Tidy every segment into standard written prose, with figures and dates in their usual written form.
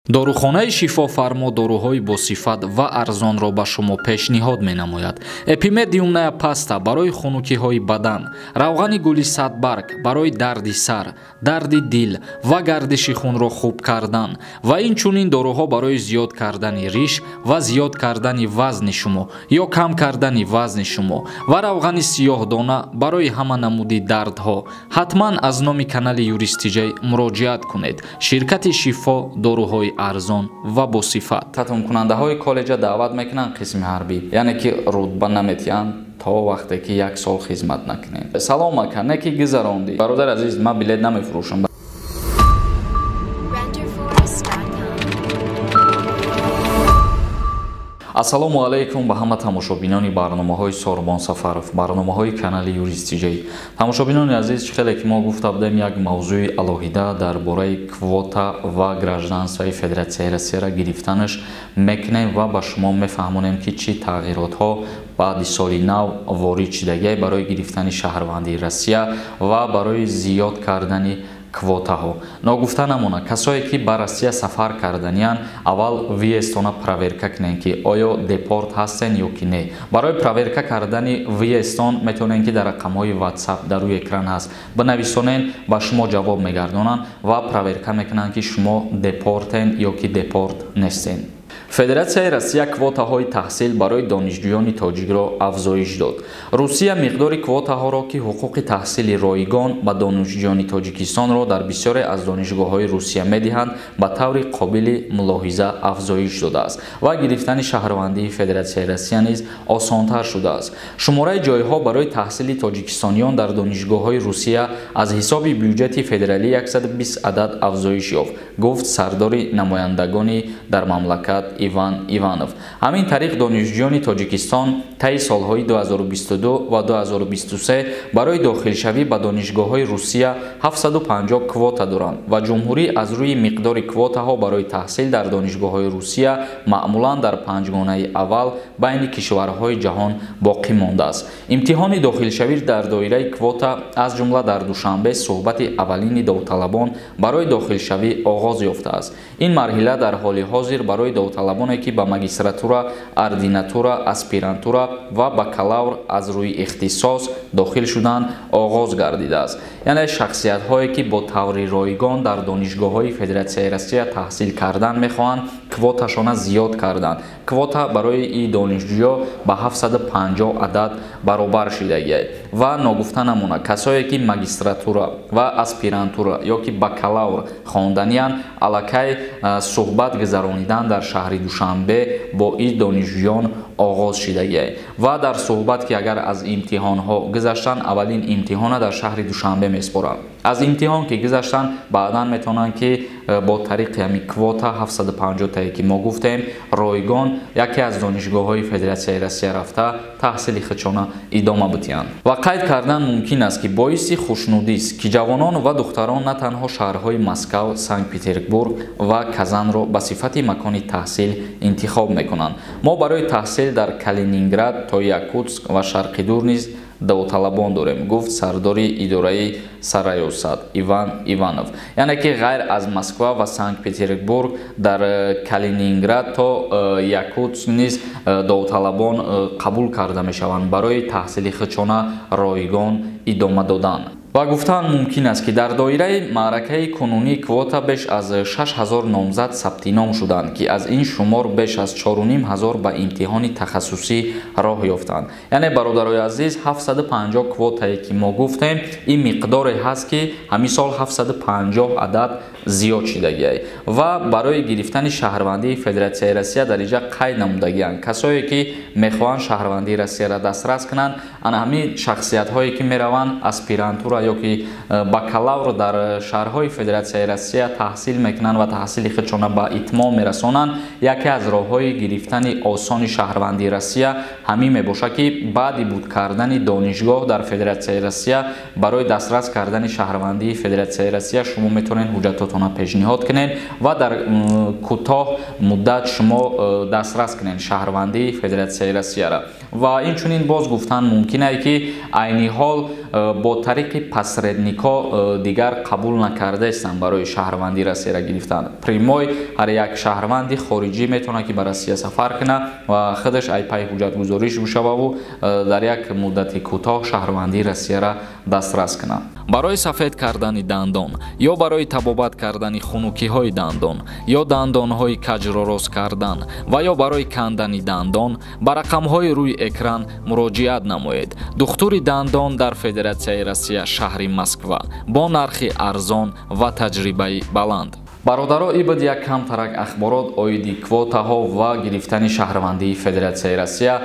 Дорухонаи Шифофармо доруҳои босифат ва арзонро ба шумо пешниҳод менамояд. Эпимедиумная паста барои хунукиҳои бадан, равғани гули садбарг барои дарди сар, дарди дил ва гардиши хунро хуб кардан ва инчунин доруҳо барои зиёд кардани риш ва зиёд кардани вазни шумо ё кам кардани вазни шумо ва равғани сиёҳдона барои ҳама намуди дардҳо. Ҳатман аз номи канали Юристиҷай муроҷиат кунед. Ширкати Шифо, доруҳои арзон ва босифат. Хатмкунандаҳои коллеҷа даъват мекунанд қисми ҳарбӣ, яъне ки рутба наметиҳанд то вақте ки як сол хизмат накунем. Салом ака, не ки гузарондӣ. Бародар азиз, ман билет намефурӯшам. Ассалому алайкум ба ҳама тамошобинони барномаҳои Сорбон Сафаров, барномаҳои канали Юристиҷай. Тамошобинони азиз, чӣ хеле ки мо гуфта будем, як мавзӯи алоҳида дар бораи квота ва гражданствои Федератсияи Россияро гирифтанаш мекунем ва ба шумо мефаҳмонем, ки чӣ тағйиротҳо баъди соли нав ворид шудагиай барои гирифтани шаҳрвандии Россия ва барои зиёд кардани квотаҳо. Ногуфта намонад, касое ки ба Россия сафар карданиянд, аввал въездтона проверка кунед, ки оё депорт ҳастен ё ки не. Барои проверка кардани въездтон метавонед, ки дар рақамҳои WhatsApp дар рӯи экран ҳаст бинависонед, ба шумо ҷавоб мегардонанд ва проверка мекунанд, ки шумо депортен ё ки депорт нестен. Федератсияи Россия квотаҳои таҳсил барои донишҷӯёни тоҷикро афзоиш дод. Русия миқдори квотаҳоро, ки ҳуқуқи таҳсили ройгон ба донишҷӯёни Тоҷикистонро дар бисёре аз донишгоҳҳои Русия медиҳанд, ба таври қобили мулоҳиза афзоиш додааст ва гирифтани шаҳрвандии Федератсияи Россия низ осонтар шудааст. Шумораи ҷойҳо барои таҳсили тоҷикистониён дар донишгоҳҳои Русия аз ҳисоби бюҷети федералӣ 120 адад афзоиш ёфт, гуфт сардори намояндагони дар мамлакат Иван Иванов. Ҳамин тариқ донишҷӯёни Тоҷикистон таи солҳои 2022 ва 2023 барои дохилшавӣ ба донишгоҳҳои Русия 750 квота доранд ва ҷумҳурӣ аз рӯи миқдори квотаҳо барои таҳсил дар донишгоҳҳои Русия маъмулан дар панҷгонаи аввал байни кишварҳои ҷаҳон боқӣ мондааст. Имтиҳони дохилшавӣ дар доираи квота, аз ҷумла дар Душанбе, суҳбати аввалини довталабон барои дохилшавӣ оғоз ёфтааст. Ин марҳила дар ҳоли ҳозир барои довталабоне, ки ба магистратура, ординатура, аспирантура ва бакалавр аз рӯи ихтисос дохил шуданд, оғоз гардидааст. Яъне шахсиятҳое, ки бо таври ройгон дар донишгоҳҳои Федератсияи Россия таҳсил кардан мехоҳанд, квоташона зиёд карданд. Квота барои ин донишҷӯё ба 750 адад баробар шидагиай. Ва ногуфта намонад, касое ки магистратура ва аспирантура ё ки бакалавр хонданиянд, аллакай суҳбат гузаронидан дар шаҳри Душанбе бо ин донишҷӯён оғоз шидагиай. Ва дар суҳбат, ки агар аз имтиҳонҳо гузаштанд, аввалин имтиҳона дар шаҳри Душанбе меспоранд. Аз имтиҳон ки гузаштанд, баъдан метавонанд, ки бо тариқи ҳамин квота 750-тае ки мо гуфтем, ройгон яке аз донишгоҳҳои Федератсияи Россия рафта таҳсили худшона идома бидиҳанд. Ва қайд кардан мумкин аст, ки боиси хушнудист, ки ҷавонон ва духтарон на танҳо шаҳрҳои Москав, Санкт-Петербург ва Казанро ба сифати макони таҳсил интихоб мекунанд. Мо барои таҳсил дар Калининград то Якутск ва Шарқи Дур низ довталабон дорем, гуфт сардори идораи сарраёсат Иван Иванов. Яъне ки ғайр аз Москва ва Санкт-Петербург дар Калининград то Якутск низ довталабон қабул карда мешаванд барои таҳсили худшона ройгон идома додан. Ва гуфтан мумкин аст, ки дар доираи маъракаи кунунии квота беш аз 6000 номзад сабти ном шуданд, ки аз ин шумор беш аз 4500 ба имтиҳони тахассусӣ роҳ ёфтанд. Яъне бародарои азиз, 750 квотае ки мо гуфтем, ин миқдоре ҳаст, ки ҳамин сол 750 адад зиёд шидагиай. Ва барои гирифтани шаҳрвандии Федератсияи Россия дар инҷа қайд намудагианд. Касое ки мехоҳанд шаҳрвандии Россияро дастрас кунанд, ана ҳамин шахсиятҳое ки мераванд аспирантура ё ки бакалавр дар шаҳрҳои Федератсияи Россия таҳсил мекунанд ва таҳсили худшона ба итмом мерасонанд, яке аз роҳҳои гирифтани осони шаҳрвандии Россия ҳамин мебошад, ки баъди буд кардани донишгоҳ дар Федератсияи Россия барои дастрас кардани шаҳрвандии Федератсияи Россия шумо метавонед ҳуҷҷатотонро пешниҳод кунед ва дар кӯтоҳ муддат шумо дастрас кунед шаҳрвандии Федератсияи Россияро. Ва инчунин боз гуфтан мумкин ае, ки айни ҳол бо тариқи посредникҳо дигар қабул накардаистанд барои шаҳрвандии Россияро гирифтан. Прямой ҳар як шаҳрванди хориҷӣ метавонад, ки ба Россия сафар кунад ва худаш ай пай ҳуҷҷатгузориш бишававу дар як муддати кӯтоҳ шаҳрвандии Россияро дастрас кунад. Барои сафед кардани дандон ё барои табобат кардани хунукиҳои дандон ё дандонҳои каҷро рост кардан ва ё барои кандани дандон ба рақамҳои рӯи экран муроҷиат намоед. Духтури дандон дар Федератсияи Россия, шаҳри Москва, бо нархи арзон ва таҷрибаи баланд. Бародаро, ин буд як камтарак ахборот оиди квотаҳо ва гирифтани шаҳрвандии Федератсияи Россия,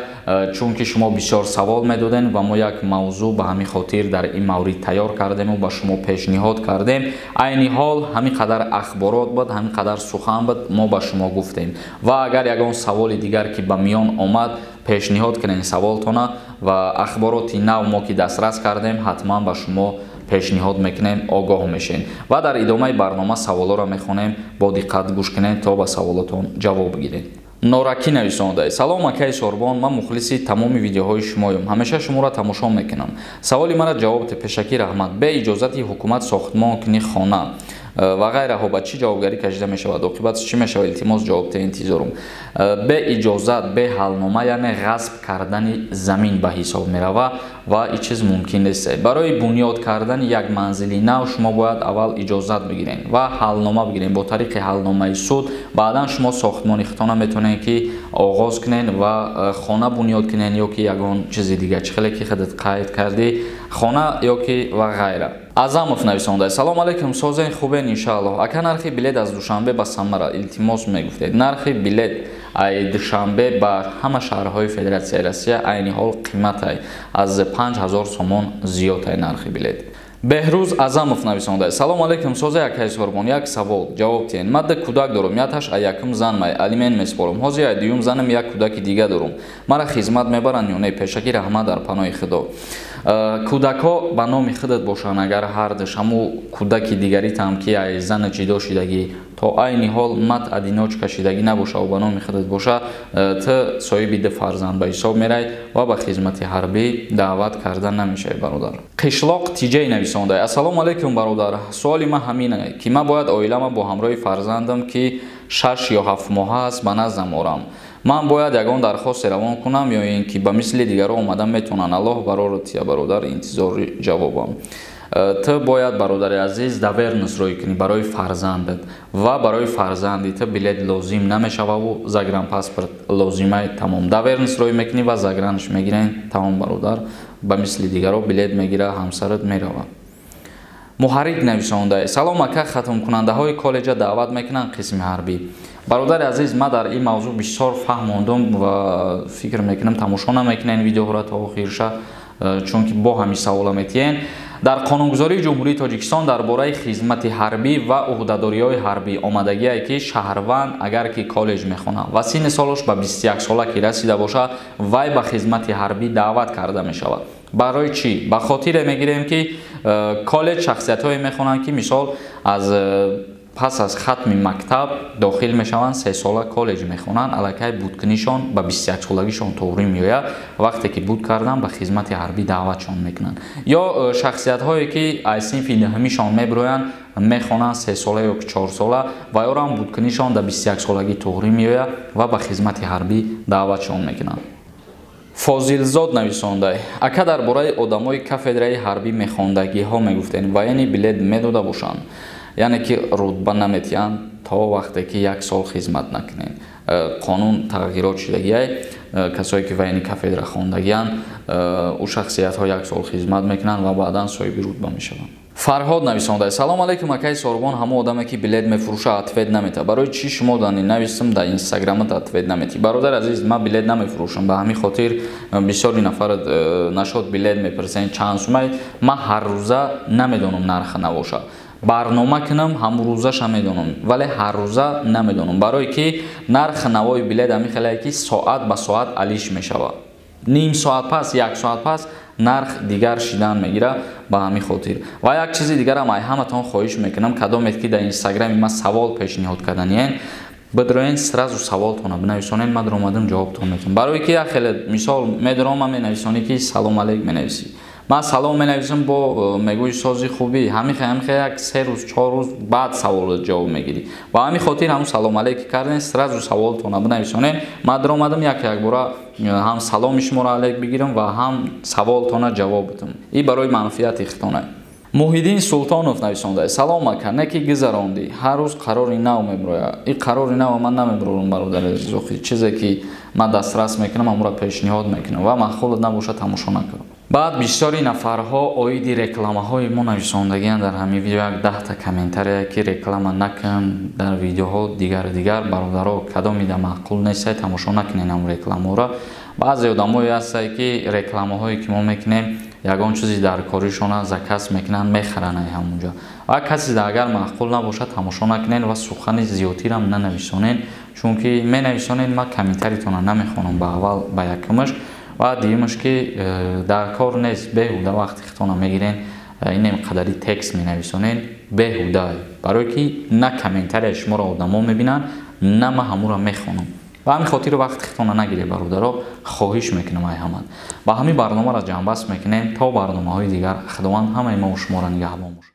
чунки шумо бисёр савол медодем ва мо як мавзӯъ ба ҳамин хотир дар ин маврид тайёр кардему ба шумо пешниҳод кардем. Айни ҳол ҳамин қадар ахборот буд, ҳамин қадар сухан буд, мо ба шумо гуфтем. Ва агар ягон саволи дигар ки ба миён омад, пешниҳод кунед саволтона ва ахбороти нав мо ки дастрас кардем, ҳатман ба шумо пешниҳод мекунем, огоҳ мешем. Ва дар идомаи барнома саволҳоро мехонем, бо диққат гӯш кунед то ба саволотон ҷавоб гиред. Норакӣ нависонда: салом, акаи Сорбон, ман мухлиси тамоми видеоҳои шумоем, ҳамеша шуморо тамошо мекунам. Саволи мара ҷавоб те, пешакӣ раҳмат. Бе иҷозати ҳукумат сохтмон кунӣ хона ва ғайраҳо ба чӣ ҷавобгарӣ кашида мешавад? Оқибат чӣ мешавад? Илтимос, ҷавоб те, интизорум. Бе иҷозат, бе ҳалнома, яъне ғасб кардани замин ба ҳисоб мерава ва ин чиз мумкин нест. Барои бунёд кардани як манзили нав шумо бояд аввал иҷозат бигиред ва ҳалнома бигиред бо тариқи ҳалномаи суд. Баъдан шумо сохтмони худтона метавонед, ки оғоз кунед ва хона бунёд кунед ё ки ягон чизи дигар, чӣ хеле ки худат қайд кардӣ, хона ё ки ва ғайра. Азамов нависонда: салом алейкум, созен, хубен, иншааллоҳ. Ака, нархи билет аз Душанбе ба Самара илтимос мегуфтед. Нархи билет ай Душанбе ба ҳама шаҳрҳои Федератсияи Россия айни ҳол қиматай, аз 5000 сомон зиёдтай нархи билет. Беҳрӯз Азамов нависонда: салом алейкум, созе, акаи Сорбон, як савол ҷавоб диҳед. Ман ду кӯдак дорум, якаш ай якум занмай, алимент месупорам. Ҳозир ай дуюм занам як кӯдаки дига дорум. Мара хизмат мебаранд ё не? Пешакӣ раҳмат, дар паноҳи Худо. Кӯдакҳо ба номи худат бошанд, агар ҳардуш, ҳамун кӯдаки дигаритам ки ай зана ҷидо шидагӣ, то айни ҳол мат одиночка шидагӣ набошаву ба номи худат боша, ту соҳиби ду фарзанд ба ҳисоб мерай ва ба хизмати ҳарбӣ даъват карда намешавӣ, бародар. Қишлоқ Тиҷай нависонда: ассалому алайкум, бародар, суоли ман ҳамин, ки ман бояд оилама бо ҳамроҳи фарзандам, ки 6 ё 7 моҳа аст, ба наздам орам. Ман бояд ягон дархосте равон кунам ё ин ки ба мисли дигарон омада метавонанд? Аллоҳ барорат тия, бародар, интизори ҷавобам. Ту бояд, бародари азиз, доверенность рӯй кунӣ барои фарзандат ва барои фарзанди ту билет лозим намешававу загранпаспорт лозимай, тамом. Доверенность рӯй мекунӣ ва загранш мегирен, тамом, бародар, ба мисли дигаро билет мегира ҳамсарат, мерава. Муҳаррик нависонда: салом, ака, хатмкунандаҳои коллеҷа даъват мекунанд қисми ҳарбӣ? Бародари азиз, ман дар ин мавзӯъ бисёр фаҳмондум ва фикр мекунам, тамошо намекунен видеоҳоро то охирша, чунки бо ҳамин савола метиҳен. Дар қонунгузории Ҷумҳурии Тоҷикистон дар бораи хизмати ҳарбӣ ва ӯҳдадориҳои ҳарбӣ омадагие, ки шаҳрванд агар ки коллеҷ мехонад ва синни солаш ба 21 сола ки расида бошад, вай ба хизмати ҳарбӣ даъват карда мешавад. Барои чӣ? Ба хотире мегирем, ки коллеҷ шахсиятҳое мехонанд, ки мисол аз пас аз хатми мактаб дохил мешаванд, 3 сола коллеҷ мехонанд, аллакай будкунишон ба 21 солагишон тоғрӣ меояд. Вақте ки буд кардан, ба хизмати ҳарбӣ даъватшон мекунанд. Ё шахсиятҳое ки аз синфи нӯҳумишон мебироянд, мехонанд 3 сола ё 4 сола ва ёрам будкунишон дар 21 солагӣ тоғрӣ меояд ва ба хизмати ҳарбӣ даъватшон мекунанд. Фозилзод нависонда: ака, дар бораи одамои кафедраи ҳарбӣ мехондагиҳо мегуфтем, военный билет медода бошанд? Яъне ки рутба наметиҳанд то вақте ки як сол хизмат накунед. Қонун тағйирот шидагиай. Касое ки военный кафедра хондагианд, ӯ шахсиятҳо як сол хизмат мекунанд ва баъдан соҳиби рутба мешаванд. Фарҳод нависонда: салом алейкум, акаи Сорбон, ҳамон одаме ки билет мефурӯша, ответ намета, барои чӣ? Шумо дани нависам дар инстаграмат, ответ наметӣ. Бародар азиз, ман билет намефурӯшам, ба ҳамин хотир бисёри нафар нашод билет мепурсен, чанд сумай. Ман ҳаррӯза намедонам нарха навоша. Барнома кунам, ҳамрӯзаша медонам, вале ҳаррӯза намедонам, барое ки нархи навои билет ҳамин хеле ки соат ба соат алиш мешавад, ним соат пас, як соат пас нарх дигар шидан мегира. Ба ҳамин хотир ва як чизи дигарам ай ҳаматон хоҳиш мекунам: кадомед ки дар инстаграми ман савол пешниҳод карданиен, бидроен, сразу саволтона бинависонед, ман даромадам, ҷавобтон метавонам. Барое ки як хеле мисол медором, ман менависонӣ ки салом алейк менависӣ. Ман салом менависам, бо мегӯи сози хубӣ, ҳамихе як 3 рӯз 4 рӯз баъд саволот ҷавоб мегирӣ. Ба ҳамин хотир ҳамун салом алейки кардем, сразу саволтона бинависонем. Ман даромадам як якбора ҳам саломи шуморо алейк бигирам ва ҳам саволтона ҷавоб бидам. И барои манфиати худтона. Муҳиддин Султонов нависонда: салом ака, не ки гузарондӣ, ҳар рӯз қарори нав мебирояд. И қарори нав ман намебирорам, бародари азиз, охи чизе ки ман дастрас мекунам, ҳамонро пешниҳод мекунам ва маъқулат набошад, тамошо накунам. Баъд бисёри нафарҳо оиди рекламаҳои мо нависондагианд дар ҳамин видео, як 10 комментария ки реклама накун дар видеоҳо, дигар дигар. Бародаро, кадомида маъқул нестай, тамошо накунед ҳамон рекламаҳоро. Баъзе одамое ҳастанд ки рекламаҳое ки мо мекунем, ягон чизи дар коришона заказ мекунанд, мехаранд ай ҳамонҷо. Ва касе агар маъқул набошад, тамошо накунед ва сухани зиёдтирам нанависонед, чунки менависонед, ман комментаритонро намехонам ба аввал, ба якумаш, ва дуюмаш ки дар кор нест, беҳуда вақти худтонро мегирен, инем қадари текст менависонед беҳуда, барое ки на комментарияи шуморо одамо мебинанд, на ман ҳамонро мехонам. Ба ҳамин хотир вақти худтонро нагиред, бародаро, хоҳиш мекунам ай ҳамат. Ба ҳамин барномаро ҷамъбаст мекунем. То барномаҳои дигар Худованд ҳамаи мо шуморо нигаҳбон бошад.